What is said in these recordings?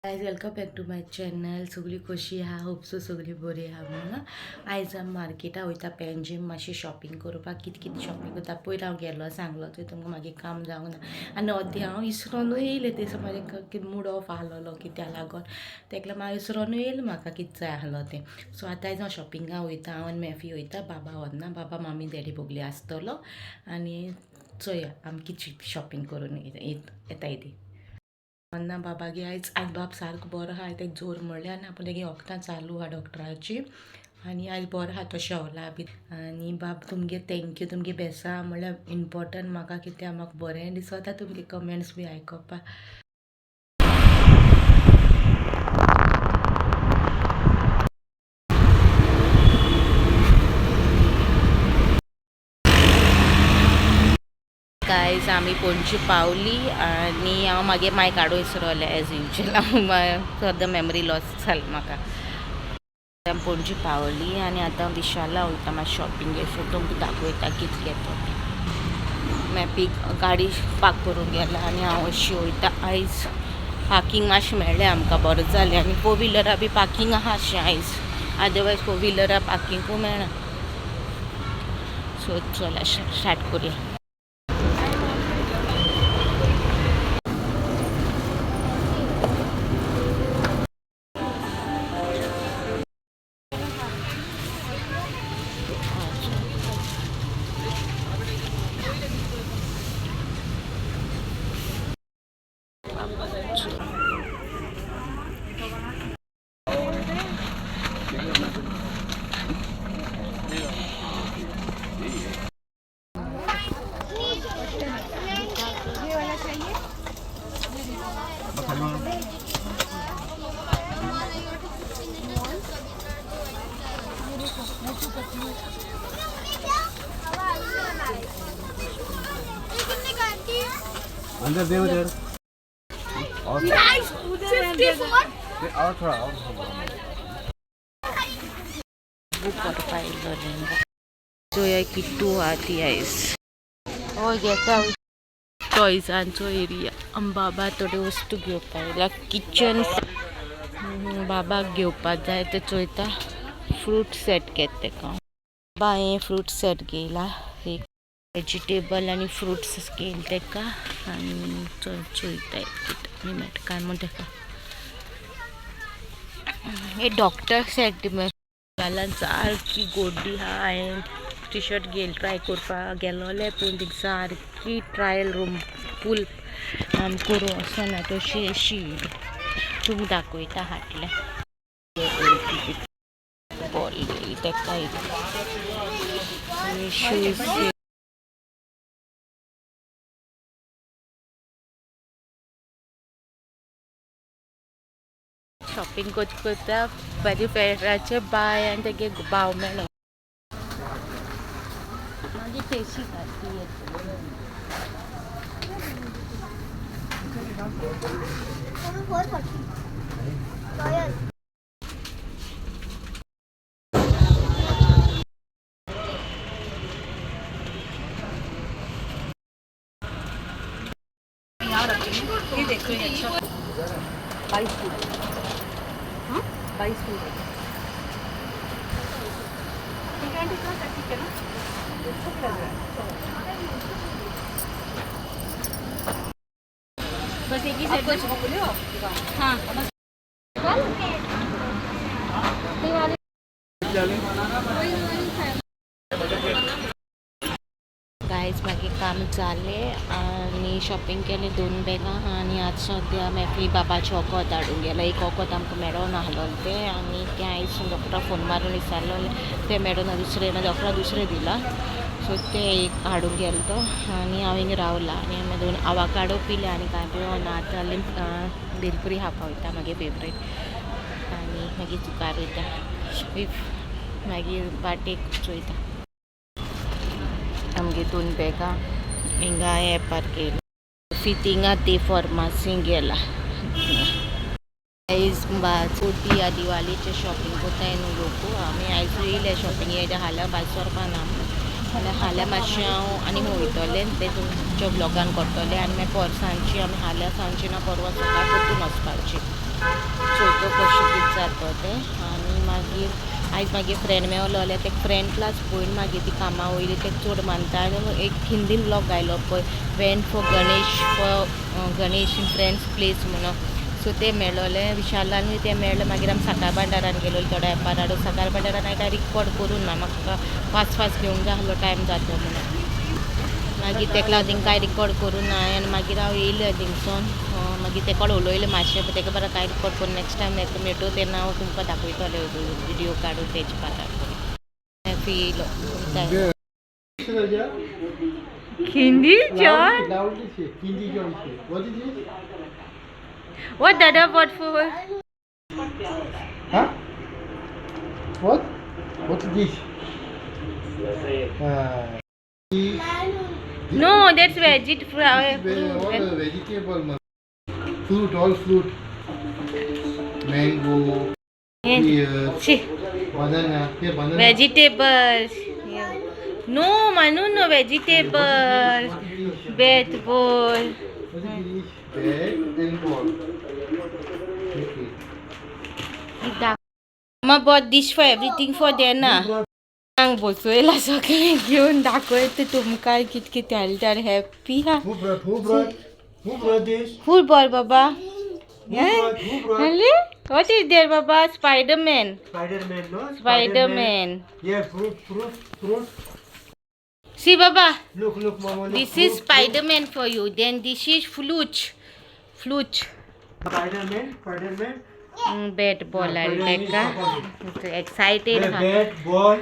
Guys, welcome back to my channel. सगळी कशी आहा? होप सो सगळी बरी आहा म्हणून. आयज आमी मार्केटा वयता पेंजीम मातशी शॉपिंग करपाक. कितें कितें शॉपिंग करता पयर हांव गेलो सांगलो थंय तुमकां मागीर काम जावंक ना आनी अर्दी हांव इसरोनूय येयलें. ते दिसा म्हाजें मूड ऑफ आहलोलो कित्या लागोन तेका लागून हांव इसरोनूय येयलें म्हाका कितें जाय आहलो तें. सो आतां आयज हांव शॉपिंगा वयता. हांव आनी मॅफी वयता. बाबा वचना, बाबा मामी डॅडी बोगली आसतलो आनी चोया आमी कितें शॉपिंग करून येताय ती. ना बाबागे आयज आयज बाब सारको बरो आहा. तेका जोर म्हणल्यार ना, पूण तेगे वखदां चालू आहा डॉक्टराची आनी आयज बरो आहा तो, शेवला बी. आनी बाब तुमगे thank you, तुमगे बेसां म्हणल्यार इम्पोर्टंट म्हाका, कित्याक म्हाका बरें दिसता तुमगे कमेंट्स बी आयकोपाक. गायज, आमी पणजी पावली आनी हांव मागीर मायक हाडूं विसरोलें. एज युजल हांव सद्दां मेमरी लॉस जाली म्हाका. आमी पणजी पावली आनी आतां विशाला वयता मातशें शॉपिंग. सो तुमकां दाखयता कितें घेता तें. मॅपी गाडी पार्क करूंक गेला आनी हांव अशी वयता. आयज पार्किंग मातशें मेळ्ळें आमकां, बरें जालें. आनी फोर व्हिलरा बी पार्किंग आहा अशें आयज, अदरवायज फोर व्हिलरा पार्किंगूय मेळना. सो चला स्टार्ट करूया. अंदर दे उधर और और थोड़ा और. बुक करपा येयल्लो हिंगा. चोया किट्टू आहा ती आयज. हय, घेता. टॉयजांचो एरिया. बाबा थोड्यो वस्तू घेवपाक येयला. किचन बाबाक घेवपाक जाय ते चोयता. फ्रूट सेट घेता तेका. बाबा, हांवें फ्रूट सेट घेयला एक. वेजिटेबल आनी फ्रुट्स घेयला तेका आनी चोयता कितें मेळटा काय म्हूण तेका. हे डॉक्टर सेट घाला. सारकी गोड्डी आहा. हांवें टी शर्ट घेयल ट्राय करपाक गेलोलें, पूण ती सारकी ट्रायल रूम फूल करूं वचना तशी अशी. तुमकां दाखयता हाटलें. बॉल घेयली तेका एक आनी शूज. शॉपिंग करता करता म्हाजे फ्रेंडाचे बाय आनी तेगे भाव मेळ्ळो. मागीर तेशी घातली. 440. रॉयल. ये देखो, ये अच्छा. 22 फूट. हाँ, 22 फूट. ठीक है आंटी, ठीक है ना? अच्छा लग रहा है. बस एक ही सेट. बोले हो. हाँ. गायज, मागीर काम जालें आनी शॉपिंग केलें दोन बॅगां. आनी आतां सद्या मॅफी बाबाचें वखद हाडूंक गेला. एक वखद आमकां मेळोना आसलोलें तें आनी तें आयज डॉक्टराक फोन मारून विचारलोलें, तें मेळोना. दुसरें मागीर डॉक्टरा दुसरें दिलां. सो तें एक हाडूंक गेलो तो आनी हांव हिंगा रावलां. आनी हांवें दोन आवाकाडो पिले आनी कांय पिवना. आतां भेलपुरी खावपा वयता, म्हागे फेवरेट. आनी मागीर दुकार वयता, if मागीर वाटेक चोयता. आमगे दोन बॅगां हिंगा एपार केली. फितिंगा ती फॉर्मासी गेला. आयज छोटी या दिवाळीचे शॉपिंग करताय न्हू लोक. आमी आयज येयले शॉपिंग. येयले हाल्या भायर सरपा ना. फाल्यां मातशें हांव आनी वयतलें तें तुमच्या ब्लॉगान करतलें. आनी मागीर परत सांजची आमी फाल्यां सांजची ना परवां सकाळ परतून वचपाची. चोयतो कशें कितें जाता तें. आनी मागीर आयज मागीर फ्रेंड मेवलो जाल्यार ते फ्रेंड प्लस भयण मागीर ती कामां वयली तेका चड मानता. आनी एक हिंदीन ब्लॉग घायलो पळय, went for Ganesh for Ganesh in friends place म्हणून. सो ते मेळोले विशालानूय ते मेळ्ळे. मागीर आमी साकार भांडारान गेलो थोड्या एपार हाडून. साकार भांडारान हांवें काय रिकॉर्ड करूं ना, म्हाका फास्ट फास्ट घेवंक जाय आसलो टायम जाता म्हणून. मागीर तेका लागून थिंग कांय रिकॉर्ड करूं ना. आनी मागीर हांव येयलें थिंगसून, मागीर तेका उलयलें मातशें, तेका बरें कांय रिकॉर्ड करून नेक्स्ट टायम येता मेळटो तेन्ना हांव तुमकां दाखयतलें व्हिडियो काडून तेजे पारार. येयलो. Hindi John? Hindi John. What is it? What Dada bought for? Huh? What? What is this? No, that's veggie All the vegetable, fruit, all fruit. Mango, pear, banana. Here, banana. Vegetables. No, Manu, no vegetables. Bat ball. What is this? Bat and ball. Okay. Mama bought this for everything for dinner. हांग बसयला सगळें घेवन दाखयता तुमकां कित कितें हाडलें. Happy हा. Who brought? Who brought? Who brought this? Who bought, Baba? Who brought? Who brought? Really? What is there, Baba? Spider-Man. Spider-Man, no? Spider-Man. Yeah, fruit, fruit, fruit. See, Baba. Look, look, Mama. Look, This is fruit, Spider-Man for you. Then this is Flooch. Flooch. Spider-Man, Spider-Man. Bat ball हाडले का excited हा. Bat, ball.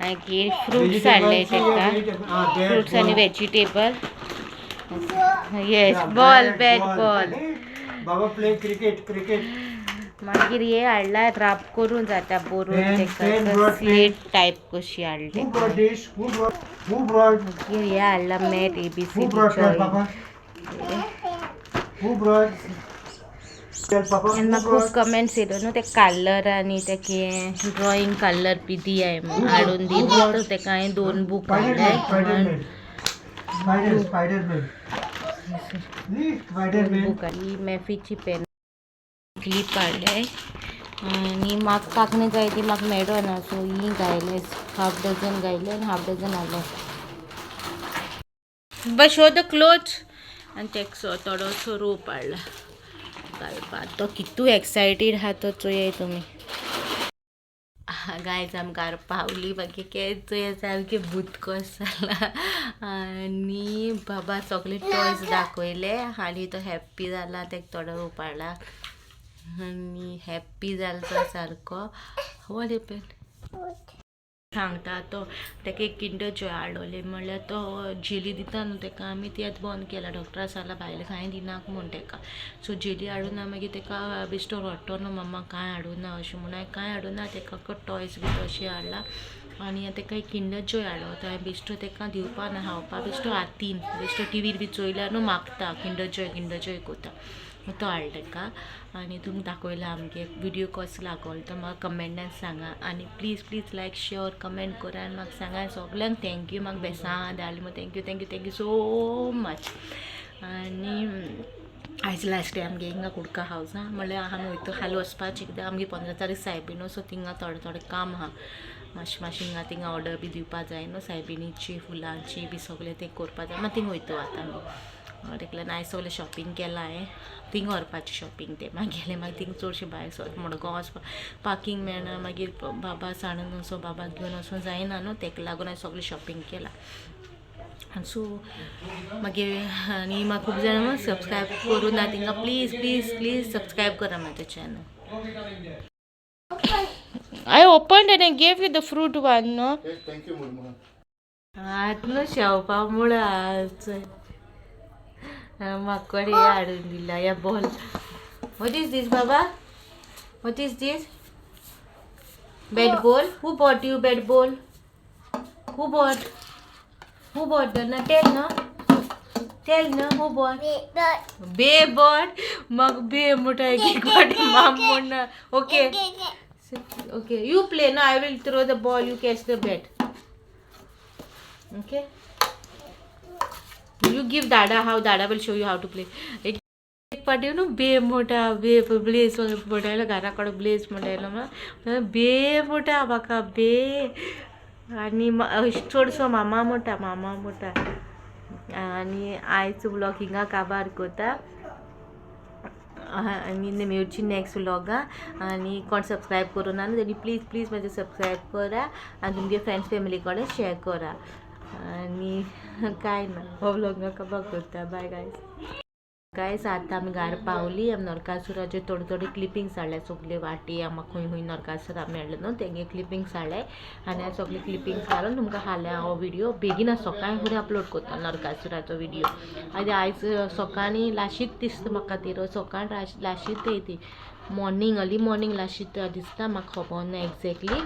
मागीर fruits हाडले तेका, fruits आनी vegetable. Yes, ball, bat ball. Baba play cricket, cricket. मागीर हे हाडला राब करून जाता बरोवन तेका, स्लेट टायप कशी हाडले. Who brought this? Who brought? Who brought? मागीर हे हाडला mat A B C. Who brought that, Papa? Who brought? Tell Papa. आनी Who म्हाका खूब brought? Comments येयलो न्हू, ते कलर आनी ते कितें ड्रॉइंग कलर बी दियाय म्हूण हाडून दी म्हूण. तेका हांवें दोन बूक हाडले. Spider-Man, Spider-Man. Spider, Spider-Man. See, Spider-Man. Book ही मॅफीची पेन क्लिप हाडले. आनी म्हाका कांकणां जाय ती म्हाका मेळना, सो ही घायले, हाफ डझन घायले आनी हाफ डझन हाडले. बस शो the cloth. आनी तेका थोडोसो रोप हाडला घालपाक. तो कितू एक्सायटीड आहा तो चोयाय तुमी. गायज, आमकां पावली. मागीर केंस चोया सामकें भूत कसो जाला. आनी बाबा सगळे टॉयज दाखयले आनी तो हॅप्पी जाला. तेका थोडो रोप हाडला आनी हॅप्पी जाला तो सारको. What happen? सांगता तो तेका एक किंडर जॉय हाडलोले, म्हणल्यार तो जेली दिता न्हू तेका आमी, ती आतां बंद केला. डॉक्टरा सांगला भायलें कांय दिनाक म्हूण तेका. सो जेली हाडूं ना, मागीर तेका बेश्टो रडटो न्हू, मम्मा कांय हाडूं ना अशें म्हणून हांवें कांय हाडूं ना, तेका फकत टॉयज बी तशें हाडला. आनी तेका एक किंडर जॉय हाडलो, तो हांवें बेश्टो तेका दिवपा ना खावपा, बेश्टो हातीन बेश्टो टिवीर बी चोयल्यार न्हू मागता किंडर जॉय, किंडर जॉय कोता, तो हाडला तेका. आनी तुमकां दाखयला. आमगे विडियो कसो लागलो तो म्हाका कमेंटान सांगा. आनी please please like share comment करा आनी म्हाका सांगा. सगल्यांक thank you, म्हाका बेसां धाडलें म्हूण. Thank you, thank you, thank you so much. आनी आयज लास्ट डे आमगे हिंगा कुडका हावजा, म्हणल्यार आमी वयता खाली वचपाचें, कित्याक आमगे 15 तारीख सायबीण न्हू, सो थिंगा थोडें थोडें काम आहा, मातशें मातशें हिंगा थिंगा ऑर्डर बी दिवपा जाय न्हू, सायबिणीची फुलांची बी सगळें तें करपा जाय. मागीर थिंग वयता आतां आमी. तेका लागून आयज सगळें शॉपिंग केलां हांवें, थिंग व्हरपाचें शॉपिंग तें मागीर. मागीर थिंग चडशें भायर सर मडगांव वचपा पार्कींग मेळना, मागीर बाबा सांडून वचो, बाबाक घेवन वचूं जायना न्हू, तेका लागून हांवें सगळें शॉपिंग केलां. सो मागीर आनी म्हाका खूब जाणां सबस्क्रायब करूं ना, तिंका प्लीज प्लीज प्लीज सबस्क्रायब करा म्हाजें channel. I opened and I gave you the fruit one, no? Thank you, Murmu. आत न्हू शेवपा मुळां म्हाका हे हाडून दिला या ball. What is this, Baba? What is this? Bat ball. Who bought you bat ball? Who bought? Who bought? ना tell ना, टेल ना, who bought? Bay bought. मग बे म्हणटा एक एक फावटी माम म्हण. Okay okay, you play ना. I will throw the ball, you catch the bat. Okay, you give Dada, how Dada will show you how to play. एक एक पाटी न्हू बे मोठा बे ब्लेस म्हणटालो, घरा कडेन ब्लेस म्हणटालो बे मोठा म्हाका बे. आनी चडसो मामा मोठा, मामा मोठा. आनी आयचो व्लॉग हिंगा काबार कोता आनी मेळची नेक्स्ट व्लॉगा. आनी कोण सबस्क्रायब करूं ना न्हू तेणी प्लीज प्लीज म्हाजें सबस्क्रायब करा आनी तुमगे फ्रेंड्स फॅमिली कडेन शेअर करा. आनी कांय ना, हो व्लॉग काबार करता. बाय गायज. गायज, आतां आमी घार पावली. आमी नरकासुराचे थोडे थोडे क्लिपिंग्स हाडले सगळे वाटी. आमकां खंय खंय नरकासुरा मेळ्ळे न्हू तेंगे क्लिपिंग्स हाडले आनी सगळे क्लिपिंग्स घालून तुमकां फाल्यां हो व्हिडियो बेगीन सकाळीं फुडें अपलोड करता नरकासुराचो व्हिडियो. आनी आयज सकाळीं लाशीत दिसता म्हाका ती, सकाळ लाशीत ती मॉर्निंग, अर्ली मॉर्निंग लाशीत दिसता म्हाका, खबर ना एग्जॅक्टली.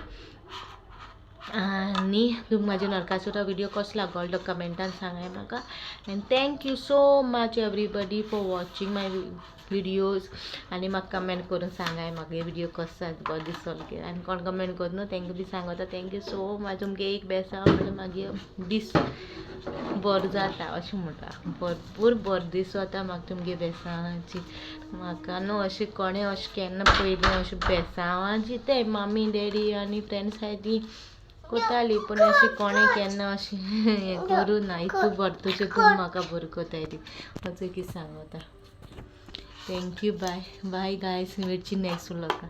आनी तुमकां म्हाजे नरकासुरा व्हिडियो कसो लागलो तो कमेंटान सांगाय म्हाका. And thank you so much everybody for watching my videos. आनी म्हाका कमेंट करून सांगाय म्हाका हे व्हिडियो कसो बरो दिसलो की. आनी कोण कमेंट करून न्हू तांकां बी सांगता thank you so much. तुमगे एक बेसांव म्हणल्यार मागीर दीस बरो जाता अशें म्हणटा, भरपूर बरो दीस वता म्हाका तुमगे बेसांवाची. म्हाका न्हू अशें कोणें अशें केन्ना पयलीं अशें बेसांवाची तें मामी डॅडी आनी फ्रेंड्स आहाय तीं कोताली, पूण अशें कोणें केन्ना अशें हें करूं ना. इतू बरें तुजें तूं म्हाका बरें कोताय ती अशें कितें सांगता. Thank you, bye bye guys, मेळची नेक्स्ट व्लॉगा.